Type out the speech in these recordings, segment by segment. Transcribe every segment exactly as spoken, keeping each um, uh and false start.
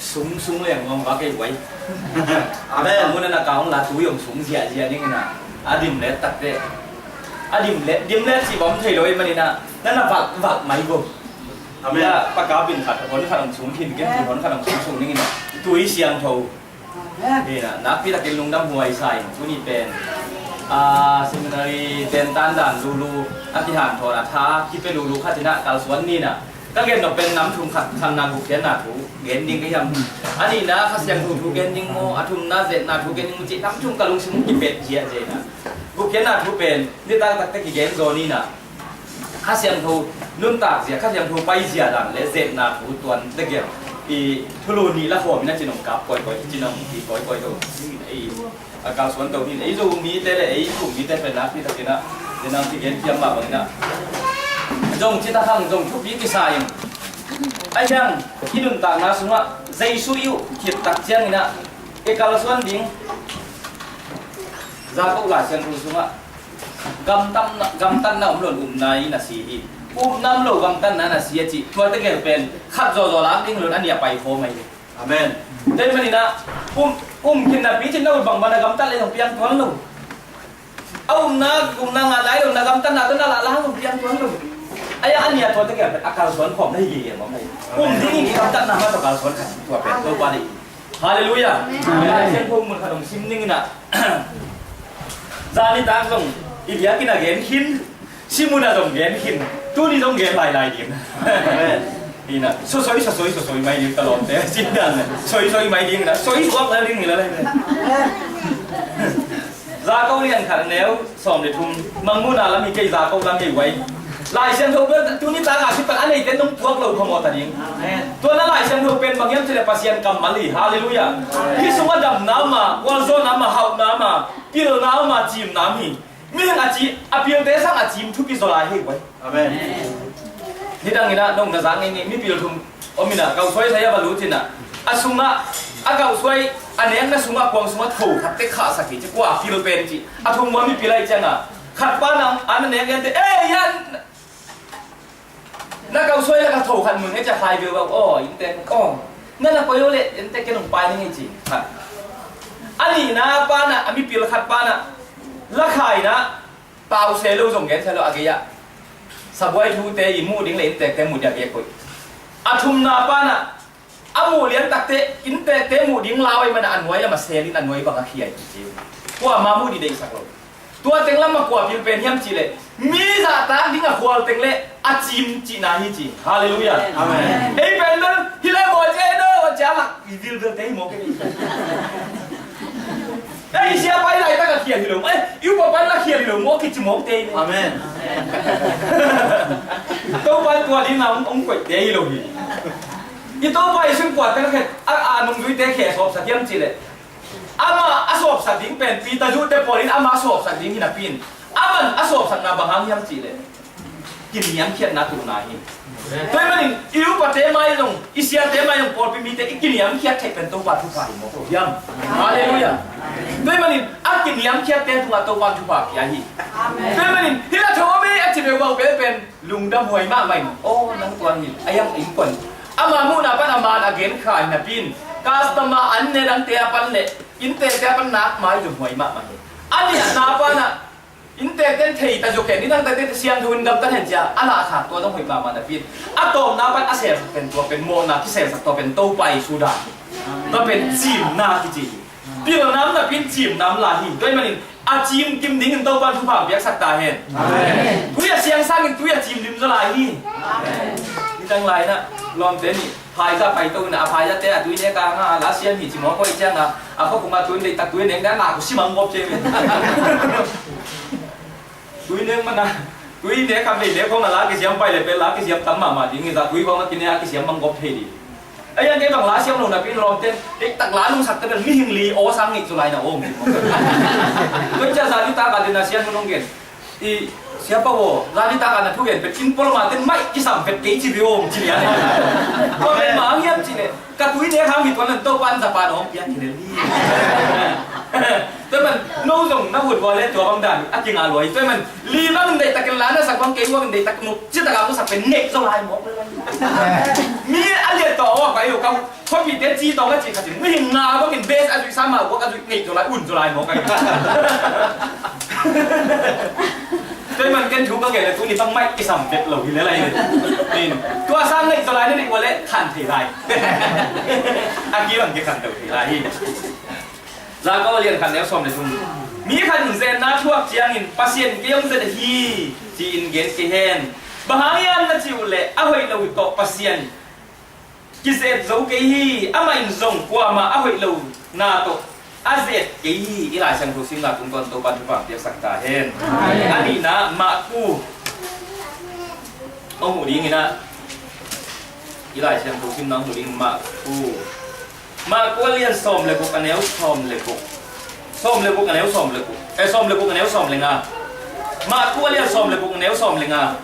Sung sung leng ngawng va kei uai. Amen. Mun a na ka hong la tu yong sung ziahziah ning ina. A dim let takte. A dim let, dim let si bawm thei lo i manina. Na na vak vak mai bo. Amen. Ya, pa ka bin khat hon khat hong sung khin ken hon khat hong sung sung ning ina. Tui siangtho. Ina, nakpi takin lungdam huai sa in tuni pen. A, seminary ten tan dan lulu a kihanthawn a tha kipe lulu khat ina kalsuan nina. Ka gen nop pen nam thum khat khanna gupkhiatna thu gen ding ka hiam? A nihna Kha Siangtho thu gen ding maw, a thumna zetna thu gen ding maw cih nam thum ka lungsim kipet ziahziah ina. Gupkhiatna thu pen nitak takte kigen zaw nina. Kha Siangtho nuntak zia, Kha Siangtho pai zia dan le zetna thu tuan tegel i thulu nih la khawm ina cinong kap kawikawi, cinong ki kawikawi to. I A kalsuan to hin ei Zomite le ei Kumite pen nakpi takin ah, tua nang kigen piak mah bangin ah, zong cita khang zong thupi kisa in. A hiang i nuntakna sungah Jesu i uh khit tak ciangin ah i kalsuan ding. Jakob Lai Siangtho sungah gamtatna, gamtatna om lo in upna in a si hi. Upna om lo gamtatna in a si a cih tua tegel pen khat zawzaw lak ding lo in a nih a pai khawm ahi hi. Amen. Tua ahih manin ah, um, um khin napi cin na ut bangbang a gamtat le zong piang tuan lo. A umna, umna ngah nai lo, na gamtatna tawh na lahlah zong piang tuan lo. A hiang a nih a tua tegel pen a kalsuan khawm na hi gige mawk na hi. Um ding in i gamtatna mah tawh kalsuan khat tua pen Topa deih hi. Halleluiah. Amen. Lai Siangtho mun khat hong sim ning in ah. Zan nitak zong i biakinn ah gen khin. Simun ah zong gen khin, tuni zong gen lailai ding. Amen. Ina, sosoi, sosoi, sosoi mai ding ka lawmte. Cin dan, sosoi mai ding na, sosoi suak lai ding hi la lai. Jakob lian khat neu sawm le thum, Mangmuhna lam hi kei, Jakob lam hi uai. Lai Siangtho pen tuni tak a si pan a neite nong puak lo phamawh ta ding. Amen. Tua na Lai Siangtho pen bang hiam cih leh Pasian kammal hi. Halleluiah. Hih sungah damna om a, gualzawhna om a, hauhna om a, pilna om a, cimna om hi. Mihing a ci, a pilte sang a cim thupi zaw lai hi uai. Amen. Nidang in ah nong na zak ngei ngei mipil thum om in ah, kausuai sai a va lut in ah, a sungah, a kausuai a nekna sungah kuang sungah tho khat tek khahsak hi ci, kua pil pen ci, a thum ua mipil ahi ciangah khat pa nang an a nek liante, "Ei, yan, na kausuai lak a tho khat mun nge," ci a khai viau viau, "Aw, inntek, aw, na na koi o leh inntek ken hong pai ning ei," ci khat. A nihna pa na, a mipil khat pa na, la khai na, pause lo zong gen se lo a gei ah. Sabuai thute i muh ding le inntekte muh ding a gei koih. A thumna pa na, a muh lian takte inntekte muh ding lau ei mana a nuai a ma selin a nuai bang a khiai ci. Kuamah muh dih deihsak lo. Tua teng lam a kua pil pen hiam cih leh, mi zahtak ding a khual teng le a cim cihna hi ci. Halleluiah. Amen. Ei pen don hi le maw ci ei do ci a lak i vilvel te hi maw kei. Ei sia pai laitak a khial hi lo maw, ei i upa pai la khial hi lo maw kici mawk te hi. Amen. Topa tua ding a hong koih te hi lo hi. I Topa i sung kua teng khet a, a nungzuite khe sawpsak hiam cih leh, amah a sawpsak ding pen Peter zuhte pawlin amah a sawpsak ding hi napi in, aman a sawpsakna bang hang hiam cih leh kiniamkhiatna tuhna hi. Tua ahih manin i upate mai zong, i siate mai zong, pawlpi mite i kiniamkhiat theih pen Topa thupha hi mawk lo hiam? Halleluiah. Tua ahih manin a kiniamkhiatte tungah Topa thupha pia hi. Tua ahih manin hih la tho om ei a ci veu bau pen pen lungdam huai mahmah in, aw nang tuan hi a, hiang innkuan ama muhna pan a man a gen kha hi napi in, customer an ne dangte a pan le inntekte a pan nak mai lunghuai mahmah hi. A nihna pan ah inntekte in thei ta zuk hen, i dangtakte siangtho in gamtat hen cia a lahkhak tua zong hoih mahmah napi in, a tawpna pan a selsak pen tua pen mawhna kiselsak tua pen Topa Jesu dan hi. Tua pen cimna kici hi. Pilna om napi in cimna om lai hi. Tua ahih manin a cim kim dingin Topa in thupha piaksak ta hen. Amen. Tui a siang sangin tui a cim dim zaw lai hi. Amen. Nidang lai na lawmte nih phaizah paito in a, phaizahte a tui nek a hang a la siam hi ci mawk koi ciang a, a khuakhung a tui nek tak tui nek na ngak uh simang gawp ciang hi. Tui nek man a, tui nek khat vei nek khong a la kisiam pai le pen la kisiam tam mahmah ding hi, zah tui khong a kine a kisiam mang gawp thei ding. A hiang kei bang la siam lo napi in lawmte, kei tak la nungsak te bel mihing li aw sang ngeih cu lai na aw ngeih. Tua ciang zani tak a dina siam nung gen. I siapa aw, zani tak a na thu gen pen in pawlma ten maih kisam vet kei ci ve aw ci lian. Tua pen ma ang hiam ci le, ka tui nek hang hi tuan nan Topa in zapa na hong piak hi le li. Tua man no zong na ut vua le tua bang dan a kinga luai. Tua man li bang in deih takin la na sak bang kei bang in deih tak nuk ci tak a mu sak pen nek zong lai mawk. Mi a liat tawh a Ka khuapihte ci tawh ka cih khat in mihing nga bangin base a zuih sa mah, buak a zuih, ngeih zaw lai, un zaw lai maw ka hi. Tua ahih man ken thu ka gen leh tuni bang mic kisam bek lo hi lel lai. Tua sang ngeih zaw lai na neih uh leh khan thei lai. A kibang kikhan deuh thei lai hi. Jakob a lian khat neu sawm le thum. Mi khat in zetna thuak ciangin Pasian kei hong zet hi ci-in gen kei hen. Bang hang hiam na cih uh leh a hoih lo tawh Pasian kizet zo kei hi. Amah in zong kuamah a hoih lo na tawh a zet kei hi. I Lai Siangtho simna tungtawn Topa'n thupha piaksak ta hen. Amen. A nihna Marku hong huh ding in ah, i Lai Siangtho simna hong huh ding Marku. Marku a lian sawm le guk a neu sawm le guk. Sawm le guk a neu sawm le guk. Eh, sawm le guk a neu sawm le nga. Marku a lian sawm le guk a neu sawm le nga.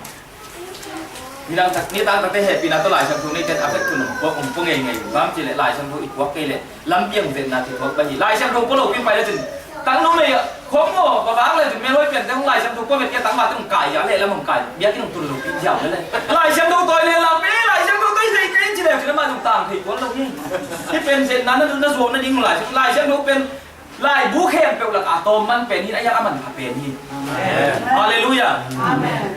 Nidang tak, nidang takte hehpihna tawh Lai Siangtho neite a vek thun hong pua, hong pua ngeingei. Bang ci leh Lai Siangtho i puak kei leh lampi ah zetna kithuak pah hi. Lai Siangtho pua lo pi pai le cin, tang numei ah khong maw, va vak le cin, melhoih piante hong Lai Siangtho pua vet kia tang vate hong kai a, lehlam hong kai, biakinn hong tun lo pi ziau le le. Lai Siangtho tawi le lam pi, Lai Siangtho tawi thei kei ci le cin, amah zong tang thei tuan lo hi. Hih pen zetna na, na zuau nading Lai, Lai Siangtho pen laibu khempeuh lakah a tawm man pen hi, a yak a manpha pen hi. Amen. Halleluiah. Amen.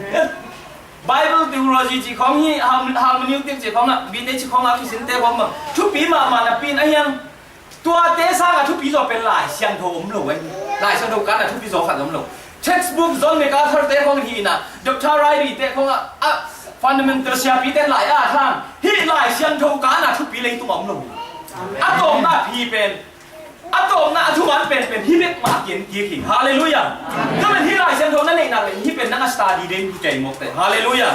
Bible theology cih khawng hi, herm-, hermeneutic cih khawng ah, B T cih khawng ah, kisinte khawng bang thupi mahmah napi in a hiang, tuate sangah thupi zaw pen Lai Siangtho om lo eh. Lai Siangtho kan ah thupi zaw khat om lo. Textbook John MacArthur te khawng hi in ah, Doctor Ryrie te khawng ah, a fundamental siapi ten lai a thang, hih Lai Siangtho kan ah thupi leitung om lo. A tawpna phi pen, a tawpna a thuman penpen hih bek mah a kian kik hi. Halleluiah. Tua man hih Lai Siangtho na neih nak leh hih pen nang a study ding hi kei mawk teh. Halleluiah.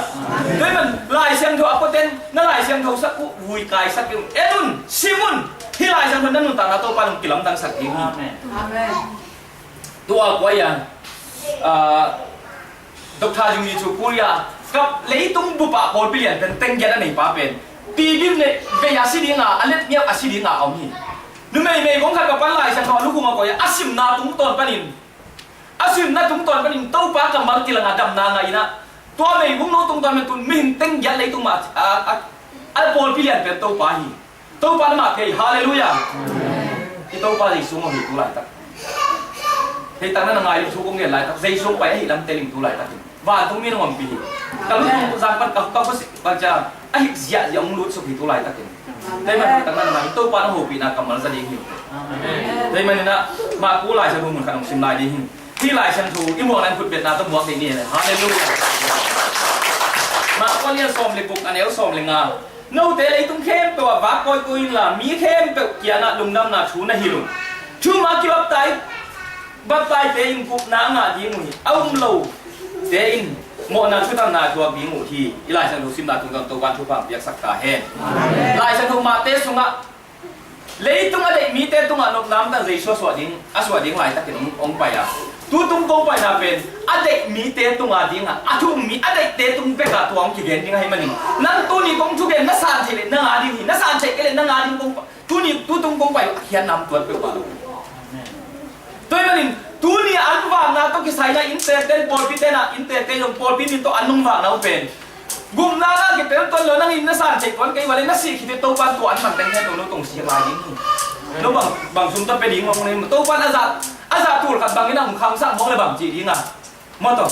Tua man Lai Siangtho a puaten na Lai Siangtho sak uh, vui kai sak ding un. En un, sim un. Hih Lai Siangtho na nuntakna Topa nung kilamdang sak ding hi. Amen. Amen. Tua kua ia, ah, Doctor Jung Yi Chu Korea, kap leitung bup ah pawlpi lian pen teng giat a nei pa pen, pi bim le vei a si ding a, a let miau a si ding a om hi. Numei meigong khat ka pan Lai Siangtho a lukhum a koih a, a simna tungtawn panin, a simna tungtawn panin Topa kammal kilang a damna ngah in ah, tua meigong no tungtawn pen tun mihing teng giat leitung mah a, a, a pawlpi lian pen Topa hi. Topa na mah thei, halleluiah. I Topa Jesu ngawh hi tu laitak. Theitak na na ngai lo thu kong gen laitak, Jesu pai ahi lam teling tu laitak in vantung mi na ngawmpi hi. Ka lutung zang pan ka, ka khua sik pan cia a hik ziahziah hong lutsuk hi tu laitak in. Tei man theitak na na ngai, Topa na hopihna kammal za ding hi. Tei man in ah Marku Lai Siangtho mun khat hong sim lai ding hi. Hih Lai Siangtho i muak nang khutbetna tawh muak ding ni. Halleluiah. Marku a lian sawm le guk a neu sawm le nga. Note leitung khempeuh ah vak kawikawi inla, mi khempeuh kiangah lungdamna thu na hilh un. Thu-um a kibaptai, baptaite in gupna a ngah ding uh hi. A um lote in mawhna thutanna a thuak ding uh hi. I Lai Siangtho simna tungtawn Topa'n thupha piaksak ta hen. Amen. Lai Siangtho Mate sungah leitung a deih mite tungah nopna omdan Jesu a suah ding, a suah ding laitakin hong, hong pai a. Tutung kong paina pen a deih mite tunga dingah, a thu-um mi a deihte tung bekah tua hong kigen ding ahih manin, nang tuni kong thugen na san theih leh nang a ding hi, na san theih kei leh nang a ding kong pa-, tuni, tutung kong pai uh a khiatna om tuan peuhmah lo. Tua ahih manin tuni an vakna tawh kisai na inntekte in, pawlpite in ah, inntekte in pawlpi min tawh an hong vakna uh pen gupna ngah kitel tuan lo, nang in na san theih tuan kei vale, na sih khit teh Topa'n tua an man teng hen tua no tong siak lai ding hi. No bang, bang sum tawh pia ding hong nei, Topa'n a za, a za tul khat bangin a hong khamsak mawk le bang ci ding a. Maw tawh.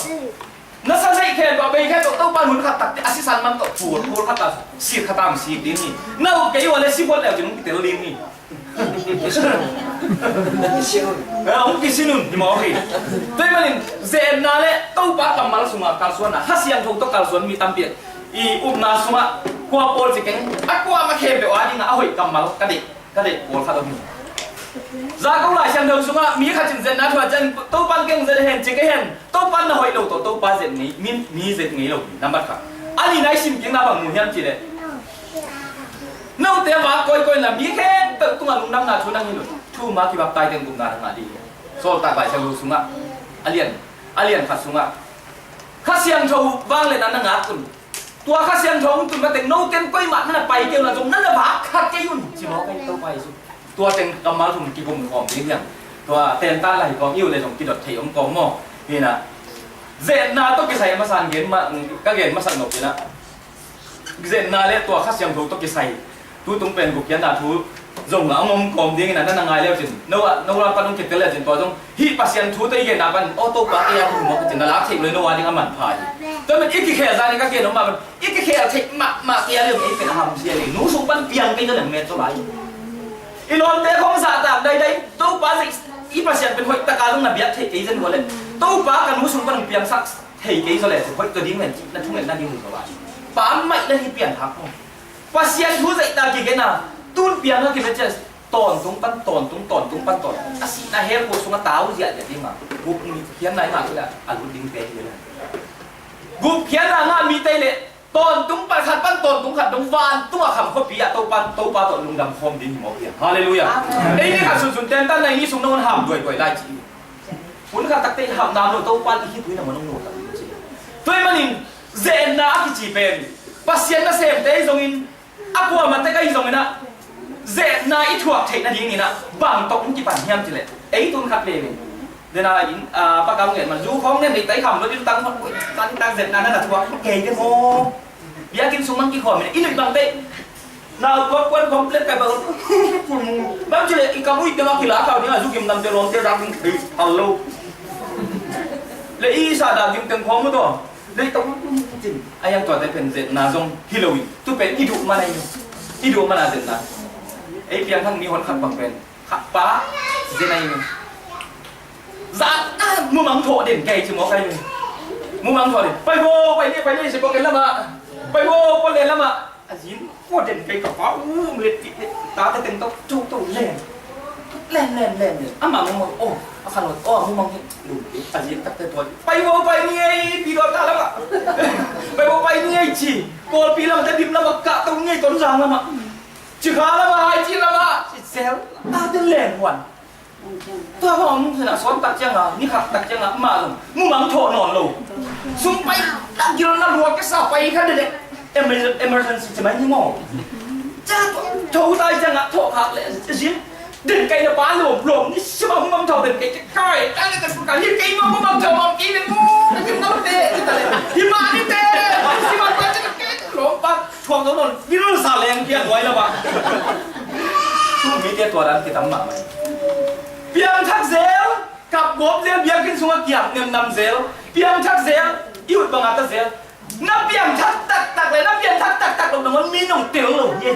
Na sa zeih khe tawh, bei khe tawh, Topa'n hun khat tak teh a sisan man tawh tul, tul khat a sik khat a hong sik ding hi. Na up kei vale si buat leu cin hong kitel ding hi. Eh, hong kisin un, hi mawk hi. Tua ahih manin zetna le Topa kammal sungah kalsuanna, Kha Siangtho tawh kalsuan mi tampi i upna sungah kua pawl ci keng, a kuamah khempeuh a dingah a hoih kammal ka deih, ka deih pawlkhat om hi. Jakob Lai Siangtho sungah mi khat in zetna thuak ciangin Topa'n kei hong zet hen ci kei hen. Topa'n na hoih lo tawh Topa zet ngei, mi, mi zet ngei lo hi, nambat khat. A nihna i sim kikna bang mu hiam cih leh, note vak kawikawi inla, mi khempeuh tungah lungdamna thu nang hilh un. Thu-um a kibaptaite in gupna na ngah ding hi. Sawltak Lai Siangtho sungah a lian, a lian khat sungah Kha Siangtho vangliatna na ngak un. Tua Kha Siangtho hong tun mateng note in koimah na na pai kei un, a zong na na vak kha kei un, ci mawk hi Topa Jesu. Tua teng kammal thum kigum khawm ding hiam? Tua tentan lai kawm i uh le zong kidot thei om kawm maw? Hi na. Zetna tawh kisai a masa in gen ma, ka gen masak nop hi na. Zetna le tua Kha Siangtho tawh kisai Tutung pen gupkhiatna thu zong a om kawm dingin a na na ngai leu cin, no a, no lam pan hong kitel leu cin, tua zong hih Pasian thu tawh i genna pan, aw Topa, kei a hong mawk cin, na lak theih lo, no a ding a manpha hi. Tua pen i kikhel zan i ka gen om mah pan, i kikhel theih mahmah kei a leu, ei pen a ham sia leu, nu sung pan piang kei na leng met tawh lai. I lawmte khong zahtak daidai, Topa zai, i Pasian pen hoih taka zong na biak theih kei zen vua leh, Topa ka nu sung pan hong piangsak thei kei zaw leh, hoih tua ding len cih na thungetna ding uh zaw lai. Pa maih na hi pianthak khong. Pasian thu zaihtak kigen a, tun piang a kivet ciang, tawntung pan tawntung, tawntung pan tawntung. A sihna hell guk sungah tau ziahziah ding a, gupkhiatna i ngah leh a lut ding pen hi leh. Gupkhiatna ngah mite leh tawntung pan khat pan tawntung khat dong vantung a kham khuapi ah Topa, Topa tawh lungdam khawm ding hi mawk hi a. Halleluiah. Amen. Ei ni khat sunsun tentan na i ni sung na hun ham duaiduai lai ci. Hun khat takte i hauhna nuam, Topa i khitui na man hong nuam tak ci. Tua ahih manin zetna a kici pen Pasian nasemte ahi zongin, a kuamah tek ahi zongin ah, zetna i thuak theih nadingin ah bang tawh hong kipan hiam cih leh, ei tun khat veve. Dena in, ah, Pa Kau ngen man zu khawng nen, dei tai kham lo, ding tang khawng, ui, tang, tang zetna na na thuak kei te maw. Biakinn sung mang kikhawm in, i nuih bang te. Nau kuan kuan khawng plek kai bang. Bang ci leh i kam ui te ma kila kau ding a, zu kim lamte lawmte dak ding thei hal lo. Le i sa dak ding teng khawng mu tawh. Lei tawh cin a, yang tuate pen zetna zong hi lo in, tu pen i duh man ahi. I duh man a zetna. Ei piangthak mi hon khat bang pen khat pa zen ahi. Zan a mumang thawh den kei ci mawk ahi. Mumang thawh den. Pai vo, pai ni, pai ni, si pawk en lamah. Pai vo, pawk len lamah. A zin, kua den kei ka pa, um, let, let, let, ta te teng tawh, to, to, len. Len, len, len, len. Ama mumang, oh, a khan lo, oh, mumang hi. Lum, a zin tak te tuan. Pai vo, pai ni ei, pi dawt ta lamah. Pai vo, pai ni ei ci. Kawlpi lamah te dim lamah kah to ni ei, Tonzang lamah. Cikha lamah, Haici lamah. Ci zel, ta te len huan. Tua bang hong sena suan tak cianga, ni khat tak cianga, mah zong mumang thawh nawn lo. Sum pai tak gil na luak kesa pai kha dede. Emer-, emergency ci mai ni maw. Cia tua, thawh tai cianga, thawh khak le, zin. Den kai na pa lom, lom, ni sima mumang thawh den kai, kai, kai, kai, kai, hi kei maw mumang thawh mawk kei le mu, na kim na te, hi ta le. Hi ma ni te, sima pa cianga kei, lom pa. Thuak zo nawn, mi rul sa leng pian nuai lo ba. Tu mite tua dan kitam mahmah. Piangthak zel, kap gawp zel, biakinn sungah kiap nemnam zel. Piangthak zel, i ut bangah ta zel. Na piangthak taktak le, na piangthak taktak lo nangawn mi nong tel lo hi.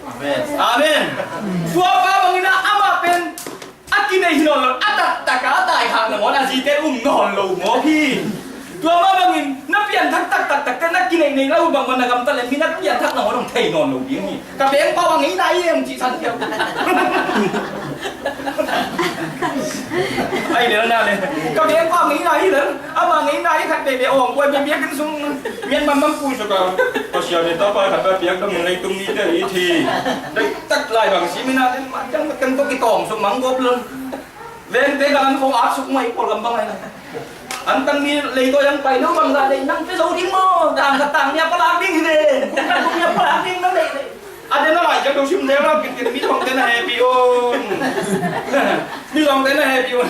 Amen. Amen. Tua pa bangin ah amah pen a kineih hi nawn lo, a taktak a, a tai hak nangawn a zite um nawn lo mawk hi. Tua mah bangin na pianthak taktak takte na kineih neih lo bang mah na gamta le mi na pianthak nangawn hong thei nawn lo ding hi. Ka bengpau a ngeina hi e hong cih san piau. Ai le na le. Ka bengpau a ngeina hi le. Ama ngeina hi khat bebe awng kuai bebe kan sung. Mian mam mam pui suk a. Pasian in tapa khat a piak dong in leitung mite i thi. Dai tak lai bang si mina den ma jang kan to kitawng suk mang gop lon. Vengte ka an khong at suk mai pol gam bang ai na. An tang mi lei to yang pai lo bang ga dei nang pe zo ding maw. Tang ka tang nia palak ding hi de. Kung ka kung nia palak ding nang dei. A den a lai jang do sim de la kit kit mi tong te na happy on. Mi tong te na happy on.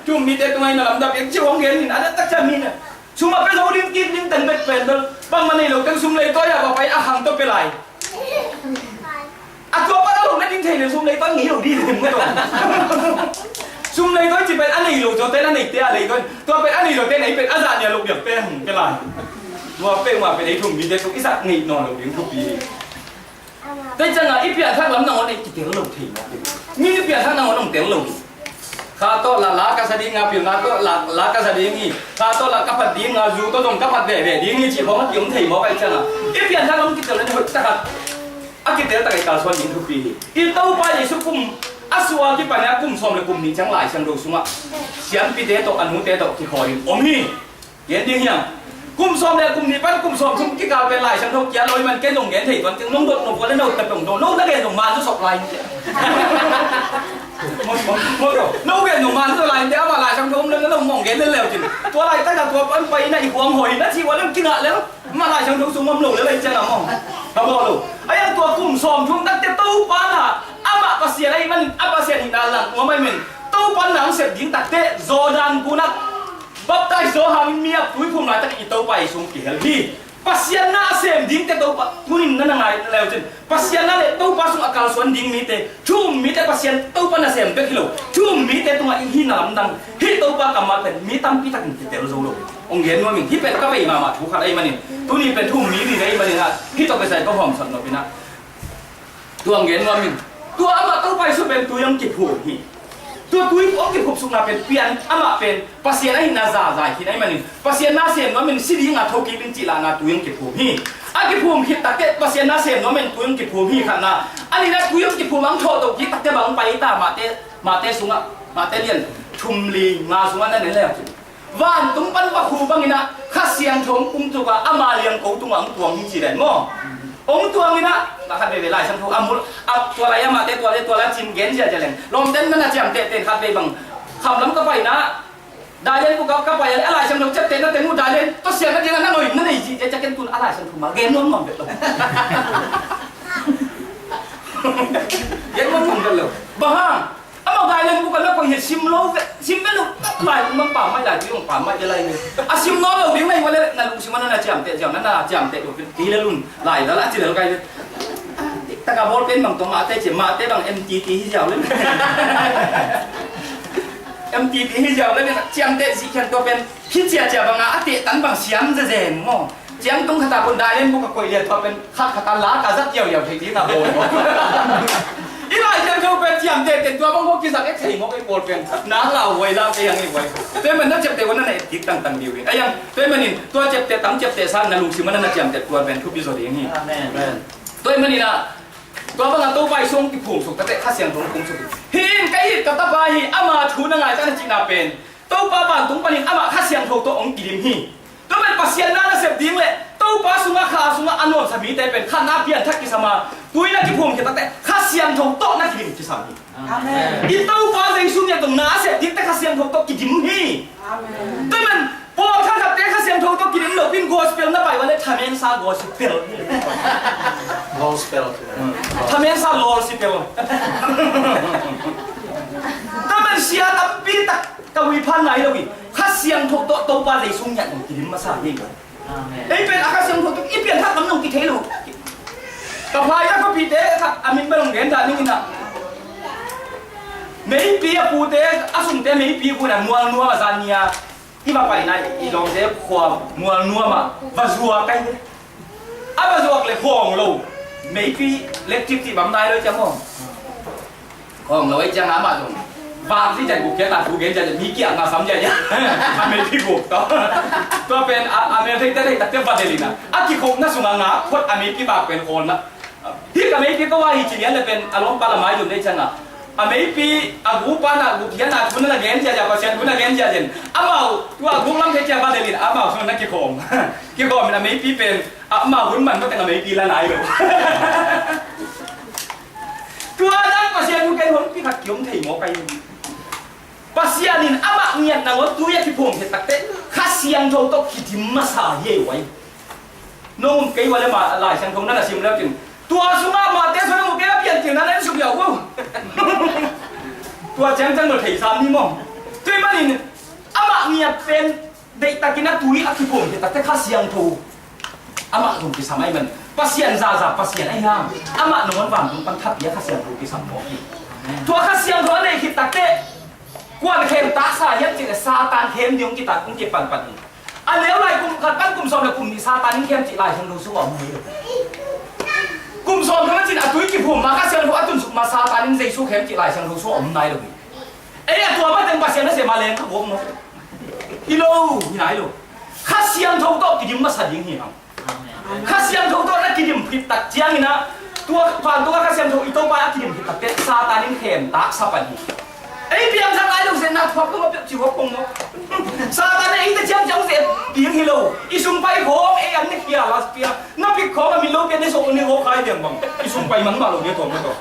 Tum mi te tung ai na lam da piak chiu hong gen in a den tak cha mi na. Sum a pe zo ding kik ding teng bek pen bel bangmah nei lo teng sum lei tawi ah va pai a khang tawh pe lai. A tua pan a lo na ding thei le sum lei tawi ngei lo ding hi mu tawh. Sum lei tawi ci pen a nei lo zawte na neite a lei tawi. Tua pen a nei lote na ei pen a zah nia lo biakte hong pe lai. Tua peuhmah pen ei thum mite tung i zat ngeih nawn lo ding thupi hi. Tua ciangah i pianthak lam nangawn ei kitel lo thei mawk hi. Mi i pianthak nangawn hong tel lo hi. Kha tawh la, la ka sa ding a, pilna tawh la, la ka sa ding hi. Kha tawh la ka phat ding a, zu tawh zong ka phat veve ding hi cih khawng a ki-om thei mawk ahih ciangah i pianthak lam kitel lo hi. Hoih takin a kitel tak ei kalsuan ding thupi hi. I Topa Jesu kum a suak kipan a kum sawm le kum nih ciang Lai Siangtho sungah siampite tawh a nute tawh kikhawl in om hi. Gen ding hiam? Kum sawm le kum nih pan kum sawm thum kikal pen Lai Siangtho kia lawi man ken zong gen thei tuan keng nong dot nong kuan le no ta pong do no na gen zong man sawk lai. Mo, mo, mo do. No gen zong man sawk lai te ama Lai Siangtho om le no mong gen le leu cin. Tua lai ta tua pan pai na i huam hoi na ci ua lem kingah le. Ma Lai Siangtho sung om lo le lai cian a mong. Ka bawl lo. Ai ang tua kum sawm thum tak te Topa na ama Pasian ai man a Pasian hi na lang ua mai men. Topa nang sep ding tak te Jordan kunat. Baptize zo hangin mi a puiphum laitak i Topa i sung kihel hi. Pasian na a sem dingte Topa, tunin na na ngai leu cin, Pasian na le Topa sung a kalsuan ding mite, thu um mite Pasian Topa nasem bek hi lo, thu um mite tungah i hihna lamdang, hih Topa kammal pen mi tampi takin kitel zo lo. Hong gen nuam ing, hih pen ka bei mahmah thu khat ahih manin, tuni pen thu um mi ni ahih manin ah, hih tawh kisai ka hawmsak nop in ah. Tua hong gen nuam ing. Tua amah Topa Jesu pen tui hong kiphum hi. Tua tui hong kiphumsukna pen pian amah pen Pasian ahihna zahzah khin ahih manin, Pasian na sem nuam in si ding a thokik ding cih lahna tui hong kiphum hi. A kiphum khit takteh Pasian na sem nuam in tui hong kiphum hi khatna. A nihna tui hong kiphum a hong thawh to kik takteh bang hong pai ta, Mate, Mate sungah, Mate lian thum li nga sungah na en le. Vantung pan vakhu bangin ah Kha Siangtho hong pungtuk a, ama liangko tungah hong tuang hi ci ven maw. Hong tuangin ah, na khat veve Lai Siangtho a mul, a tua lai amahte tua lai, tua lai cin gen ziahziah leng. Lawmten na na ciamteh ten khat vei bang. Khamlam ka paina, Dailen buk a ka pai a, a Lai Siangtho ciaptehna teng uh Dailen tawh siangna dingah na noi, na nei cih ciah ciah ken tun a Lai Siangtho mah gen nuam nuam vet lo. Gen nuam nuam vet lo. Bang hang? Amau Dailen buk a na koih hi sim lo ve, sim ve lo, lai bang pam mai lai, bang pam mai lai ve. A sim nawn lo ding na hi ua le, na lungsim a na na ciamteh, ciam na na ciamteh lo, kei le lun, lai la la ci le lo kai ve. Tik tak a ball pen bang tawh Mate ci, Mate bang M T T hi ziau le. M T T hi ziau le, ciamteh zih khian tua pen, hi cia cia bang a, a teh tan bang siam zezen maw. Ciang tung khat a pun Dailen buk a koih lian tua pen khat khat a la ka zat ziau ziau thei ding a bawl maw. I Lai Siangtho pen ciamteh teh tua bang bawk kizak ek thei maw, kei pawl pen. Nang lau huai lau kei hang i huai. Tua ahih man na ciapteh ua na na et kik tangtang ding uh hi. A yang, tua ahih manin, tua ciapteh tam ciapteh sa na lungsim a na na ciamteh tua pen thupi zaw ding hi. Amen. Tua ahih manin ah, tua bang a Topa Jesu hong kiphumsuk takteh Kha Siangtho hong pungtuk hi. Hih in ka it ka tapa hi, ama thu na ngai ta na cihna pen Topa vantung panin amah Kha Siangtho tawh hong kidim hi. Tua pen Pasian na na sep ding le Topa sungah, Kha sungah a nuamsa mite pen khatna pianthak kisam a, tui na kiphum khit takteh Kha Siangtho tawh na kidim kisam hi. Amen. I Topa Jesu ngiat dong na a sep dingte Kha Siangtho tawh kidim hi. Amen. Tua pen pawlkhat khatte Kha Siangtho tawh kidim lo pin gospel na pai ua le thamen sa gospel. Gospel. Thamen sa lol si pel. Tua pen sia tampi tak ka ui phan nai lo hi. Kha Siangtho tawh Topa Jesu ngiat dong kidim masa hi. Amen. Ei pen a Kha Siangtho tawh i pianthak lam dong kithei lo. Ka phai a ka pite khat a min bang gen ta ning in a. Meipi a pute a sungte meipi a pute a mual nuam a zan nia. I va paina i lawmte khua mual nuam a va zuak kai ve. A va zuak le khawng lo. Meipi electric cih bang nai lo i ciang maw. Khawng lo i ciang amah zong. Vak si ciang guk kia ta thu gen ciang mi kiak na sam ciang ciang. A meipi guk tawh. Tua pen a, a mel thei te thei tak te va delina. A kikhopna sungah ngak phot a meipi vak pen khawl na. Hih ka meipi ko a hi ci lian le pen a lawmpa la mai zong dei ciang a. A meipi a gupa na guk hian a thu na na gen ciang ciang Pasian thu na gen ciang ciang. Amau tua guk lam thei ciang va delin amau sung na kikhawm. Kikhawm in a meipi pen amau hun man ko teng a meipi la nai lo. Tua dan Pasian thu ken hon pi khat kiom thei maw kai. Pasian in amah ngiat nangawn tui a kiphum hi takte Kha Siangtho tawh kidim masa hi ei uai. Nong um kei ua le mah Lai Siangtho na na sim leu cin. Tua sungah mahte sung na mu kei a pian cin na na en suk yau uh. Tua ciangciang lo thei sam ni maw. Tui manin amah ngiat pen deihtakin a tui a kiphum hi takte Kha Siangtho. Amah zong kisam ahih man. Pasian zaza Pasian ahi hang. Amah nangawn vantung pan thapi a Kha Siangtho kisam mawk hi. Tua Kha Siangtho a nei khit takte. Kuan khem taksa hiam cih le Satan khem ding hong kitat hong kipanpan hi. A neu lai kum khat pan kum sawm le kum nih Satan in khem cih Lai Siangtho sung a om hi lo. Kum sawm khem a cin a tui kiphum ma Kha Siangtho a tunsuk ma Satan in Jesu khem cih Lai Siangtho sung a om nai lo hi. Ei a tua mateng Pasian a sem a leng ka gawp maw. Hi lo, hi nai lo. Kha Siangtho tawh kidim masa ding hi hang. Kha Siangtho tawh na kidim khit tak ciangin ah, tua vantung a Kha Siangtho i Topa a kidim khit tak te Satan in khem taksa pan hi. Ei piangthak lai lo zen na thuak lo ma pek ci huak kong maw. Satan in eite ciangciang zen ding hi lo. I sung pai khawng ei an ne khia la pia. Na pik khawng a min lo pia ne sok ne khawng khai diang bang. I sung pai man ma lo ne thawng ma tawh.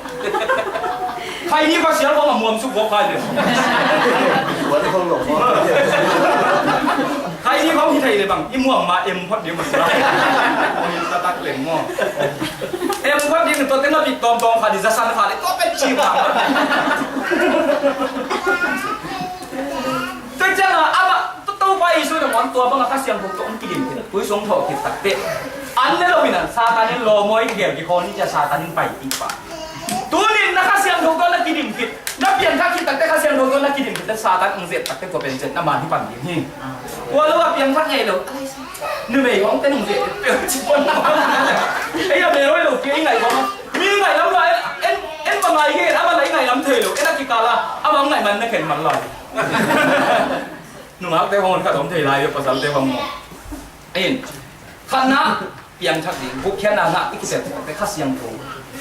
Khai ni va sial khawng a muam suk khawng khai diang. Wan khawng lo. Khai ni khawng hi thei le bang. I muam ma em phot ding bang. Em phot ding to te na pik tawm tawm kha di za san kha di to pek ci bang. Tua ciang a, amah, to, Topa Jesu in Tua bang a Kha Siangtho tawh hong kidim khit, tui sung thawh khit takteh, an ne lo in a Satan in lawm aw, i gel kikhawl ni ci a Satan in pai kik pah. Tuni in na Kha Siangtho tawh na kidim khit, na piangthak khit takteh, Kha Siangtho tawh na kidim khit takteh, Satan hong zet takteh tua pen zet na man hi pan ding hi. Tua lo a piangthak ngei lo. Numei hong ten hong zet peuh ci pon na. Ei a mel lo pi ei ngaih bang. Mi ngaih lam lai, en, en bang ngai hi, ama lai ngaih lam thei lo, en a kikal a, ama ngaih man na khen man lai. Nungakte hong khat om thei lai, pasalte hong maw. In, khatna, piangthak ding, gupkhiatna ngah i kisep takteh Kha Siangtho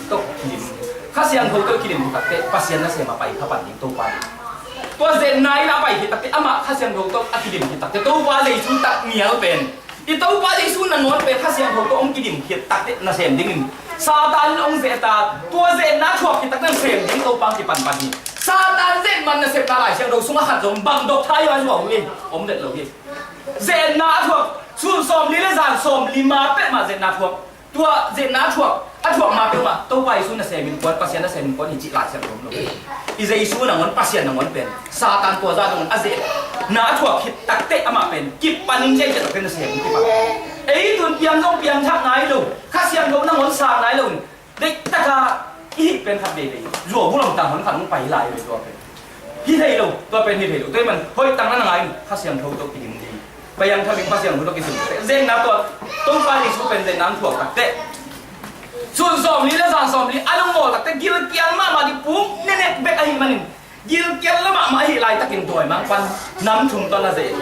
tawh kidim. Kha Siangtho tawh kidim takteh Pasian nasem a pai kha pan ding Topa ding. Tua zetna in a pai khit takteh amah Kha Siangtho tawh a kidim khit takteh Topa Jesu tak nial pen, i Topa Jesu nangawn pen Kha Siangtho tawh hong kidim khit takteh nasem dingin Satan in hong zet a, tua zetna thuak khit takteh nasem ding Topa hong kipanpan hi. Satan zet man nasepna Lai Siangtho sungah khat zong bang dok thai a zuau hi, om det lo hi. Zetna a thuak, sun sawmli le zan sawmli ma peuhmah zetna a thuak. Tua zetna a thuak, a thuak ma peuhmah Topa Jesu nasem innkuan, Pasian nasem innkuan hi cih Lai Siangtho om lo. I Jesu nangawn, Pasian nangawn pen Satan tua zah nangawn a zetna a thuak khit takteh amah pen kipan in, ciangciang pen nasem in kipan. Ei tun piang zong piangthak nai lo, Kha Siangtho nangawn sang nai lo in, deihtak a i hih pen khat veivei zuau bu lam tang hon khat hong pai lai ve tua pen. Hi thei lo, tua pen hi thei lo. Tua ahih man hoih tak na na ngai in, Kha Siangtho tawh kidim ding. Piangthak ding, Kha Siangtho tawh kidim ding. Zetna tua, Topa Jesu pen zetna hong thuak takteh, sun sawmli le zan sawmli a lungmawl takteh gilkial mahmah ding, pum nenek bek ahih manin, gilkial mahmah ahih laitakin dawimangpa'n nam thum tawh na zet.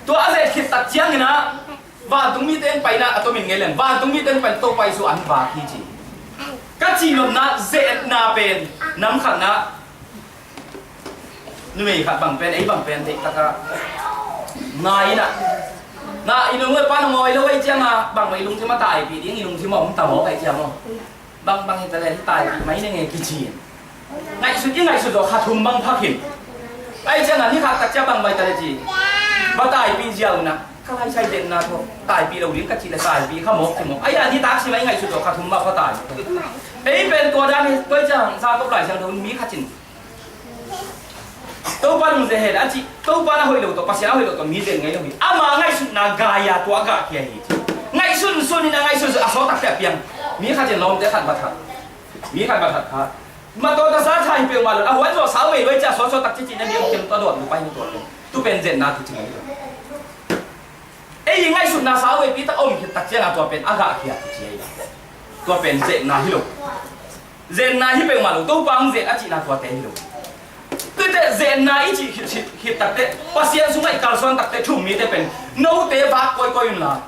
Tua a zet khit tak ciangin ah, vantung mite in paina a tomin ngei leng, vantung mite in paina Topa Jesu an vak hi ci. Ka cih nopna, zetna pen nam khatna, numei khat bang pen, ei bang pen, deihtak a ngai in ah, na i nu le pa na ngawi lo ahih ciangin ah, bangmah i lungsim a taipih ding, i lungsim a om ta mawk ahih ciang aw. Bangbang hi ta leh hi taipih mai ning e kici in. Ngaihsut, i ngaihsut zawh kha thum bang pha khin. Ahih ciangin ni khat tak ciang bangmah hi ta leh ci, va taipih ziau in ah, ka laisai zetna tawh taipih lo ding ka cih leh taipih kha mawk ci mawk. Ahih ciangin ni tak si mai, i ngaihsut zawh kha thum bang pha tai. Ei pen tua dan hi, tua ciang Jakob Lai Siangtho mi khat in Topa nung zia hen a cih, Topa na hoih lo tawh, Pasian a hoih lo tawh mi zia ngei lo hi. Ama ngaihsutna gai a tua a gahkhia hi. Ngaihsun sun in a ngaihsun sun a sawt takte a piang. Mi khat in lawmte khat va that. Mi khat va that kha. Matawh tasa tha hi peuhmah lo. A huan zawh sau vei lo i ci a sawt sawt tak ci ci na diam kem tua dawt lu pai ni tua pen. Tu pen zetna tu ci ngei lo. Ei i ngaihsutna sau veipi tak a om khit tak ciangin tua pen a gahkhia tu ci ei lo. Tua pen zetna hi lo. Zetna hi peuhmah lo, Topa hong zet a cihna tuate hi lo. Tuate zetna i cih khit, khit, khit takte, Pasian sungah i kalsuan takte, thu-um mite pen, note vak kawikawi unla,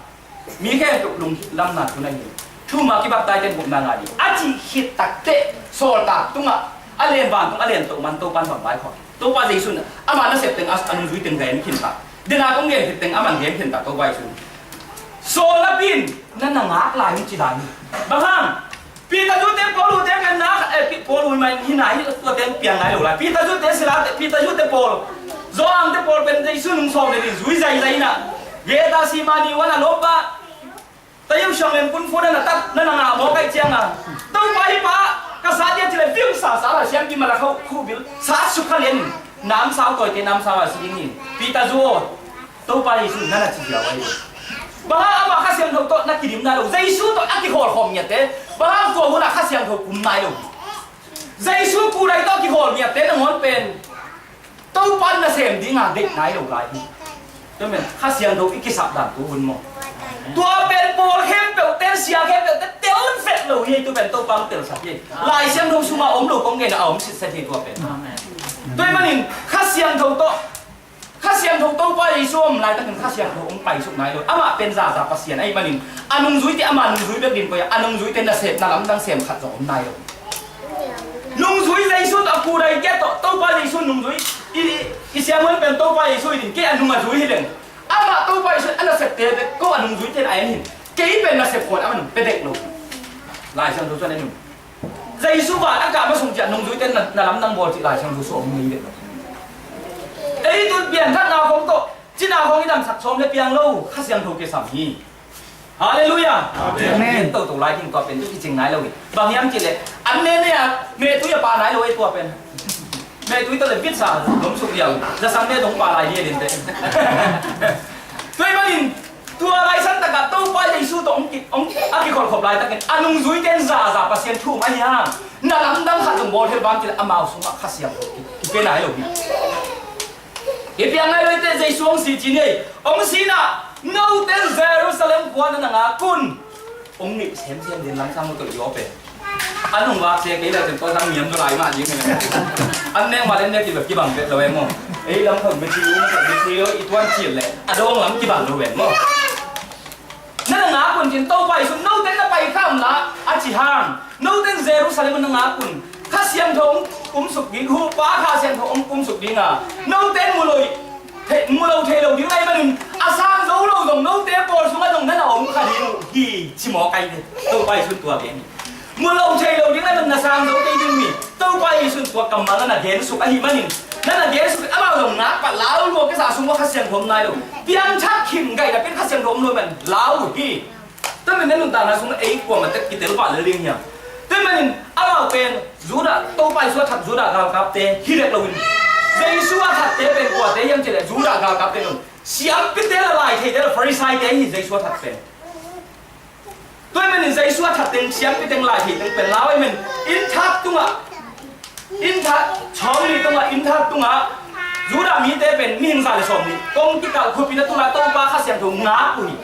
mi khempeuh lunglamna thu na hi. Thu-um a kibaptaite in gupna ngah ding a cih khit takte, sawltak tungah, a lian vantung, a lian toh man Topa in bang vaikhawm. Topa Jesu in, ama nasep teng, a, a nungzui teng gen khinta. Dena kong gen khit teng, aman gen khinta, Topa Jesu in. Saul napi in, na na ngak lai hi ci lai hi. Bang hang, Peter zute Paul zute kan na, eh, Pi-, Paul zui mai hi nai, tuate piang nai lo lai. Peter zute Silas te, Peter zute Paul. Johan te Paul pen Jesu nung sawm le nih zui zaizai na. Gethsemane huan a lawmpa. Tayu siang lem kun fu na na tat, na na ngak mawk ahih ciangin. Topa hi pa, ka sa dia ci le viu sa sa la siam ki ma la khau khu bil. Sa sukha lian. Namsau tawite namsau a si ding hi. Peter zu aw. Topa Jesu in na na ci ziau ahi. Bang hang amah Kha Siangtho tawh na kidim nai lo, Jesu tawh a kihawlkhawm ngiatte, bang hang tua hunah Kha Siangtho kum nai lo. Jesu kudai tawh a kihawm ngiatte nangawn pen Topa nasem dinga deih nai lo lai hi. Tua men Kha Siangtho i kisap dan tu hun maw. Tua pen pawl khempeuh ten, sia khempeuh ten tel vet lo hi, tu pen Topa hong telsak hi. Lai Siangtho sungah om lo kong gen a om sitset hi tua pen. Tua ahih manin Kha Siangtho tawh Kha Siangtho Topa Jesu om laitakin Kha Siangtho hong paisuk nai lo. Amah pen zaza Pasian ahih manin a nungzuite ama nungzui bek din poi a, a nungzuite nasepna lamdang sem khat zong om nai lo. Nungzui Jesu tawh a kudai kia tawh Topa Jesu nungzui i, i, i siamuan pen Topa Jesu hi din kei a nung a zui hi leng. Amah Topa Jesu a nasepte bek ko a nungzuite na en hin. Kei pen nasep khuan amah nung pe dek lo. Lai Siangtho chuan en un. Jesu van a kah masung ciah nungzuite na, na lamdang bawl cih Lai Siangtho sung om ngei vet lo. Ei tun pianthakna khawng tawh, cina khawng i damsak sawm le piang lo, Kha Siangtho kisam hi. Halleluiah. Amen. Amen. Toto lai ding tua pen tu kicing nai lo hi. Bang hiam cih leh, an ne ne a, meh tui a pah nai lo ei tua pen. Meh tui tawh le bit sa, lom suk liau. Za sang meh dong pa lai lian in te. Tua ahih manin, tua lai san takah Topa Jesu tawh hong ki, hong, a kikholhkhop laitakin, a nungzuite in zaza Pasian thu um ahi hang, na lamdang khat zong bawl hel bang ci leh amau sungah Kha Siangtho ki, kipia nai lo hi. Kipia nai lo hi te, Jesu hong si ci ni. Hong si in ah, note in Jerusalem khua na na ngak un. Hong ngeih semsem ding lamsang lo tawh i aw pen. An hong vak sia kei leh teng tua zang niam zaw lai mah ding hi. An neng mah leh neng kibang, kibang vet lo e maw. Ei lam khong bia ci u, bia ci u, i tuan cil leh a dawng lam kibang lo e maw. Na na ngak un cin Topa Jesu, note na pai kha unla, a ci hang. Note in Jerusalem na ngak un. Kha Siangtho hong kumsuk ding, Topa Kha Siangtho hong kumsuk ding a, note in mu lo thei, mu lo thei lo ding ahih manin, a sang zo lo zong note pawl sungah zong na na om kha ding uh hi, ci mawk ahi ve. Topa Jesu in tua gen hi. Mu lo thei lo ding ahih manin na sang zo kei ding uh hi. Topa Jesu in tua kammal na na gensuk ahih manin, na na gensuk, amau zong ngak pah lau lua kisa, a sung uah Kha Siangtho om nai lo. Piangthak khin gaih napi in Kha Siangtho om lo ahih manin lau uh hi. Tua manin na nuntakna sung ei kuamah tek kitel pah lel ding hiam? Tua manin amau pen Judah, Topa Jesu a that Judah galkapte hi dek loin, Jesu a thatte pen kuate hiam cih leh Judah galkapte hi lo. Siampite le laitheite le Farisaite hi Jesu a that pen. Tua manin Jesu a that teng, siampite le laitheite pen lau ahih manin, inn thak tungah, inn thak sawmli tungah, inn thak tungah Judah mite pen mihing za le sawmli kong kikalh khupin a tungah Topa Kha Siangtho ngak uh hi.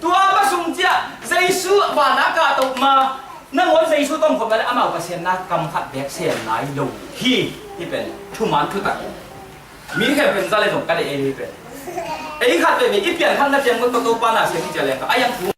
Tua mah sung ciang Jesu van a kahto ma, nangawn Jesu tawh om khop na leh amau Pasian na kam khat beek sem nai lo hi. Hih pen thuman thutak. Mi khempeuh in za le zong ka deih ei, hih pen. Ei khat veve i pianthakna ciang Topa na sem hi ci a leng ka a yang thu.